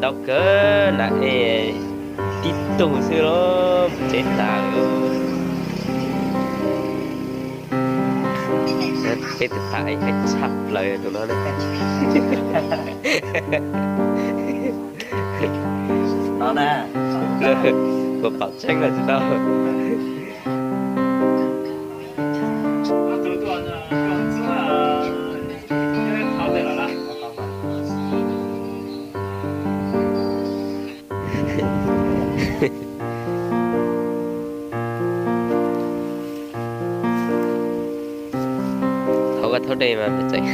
Kawg na, es tib tug xwb los mus tsev tas lawm. Peb tus tas es haib tshaj plaws tus no ne. Puas pom tseeb los tsis tau? Thaum koj thaub dej mas tseem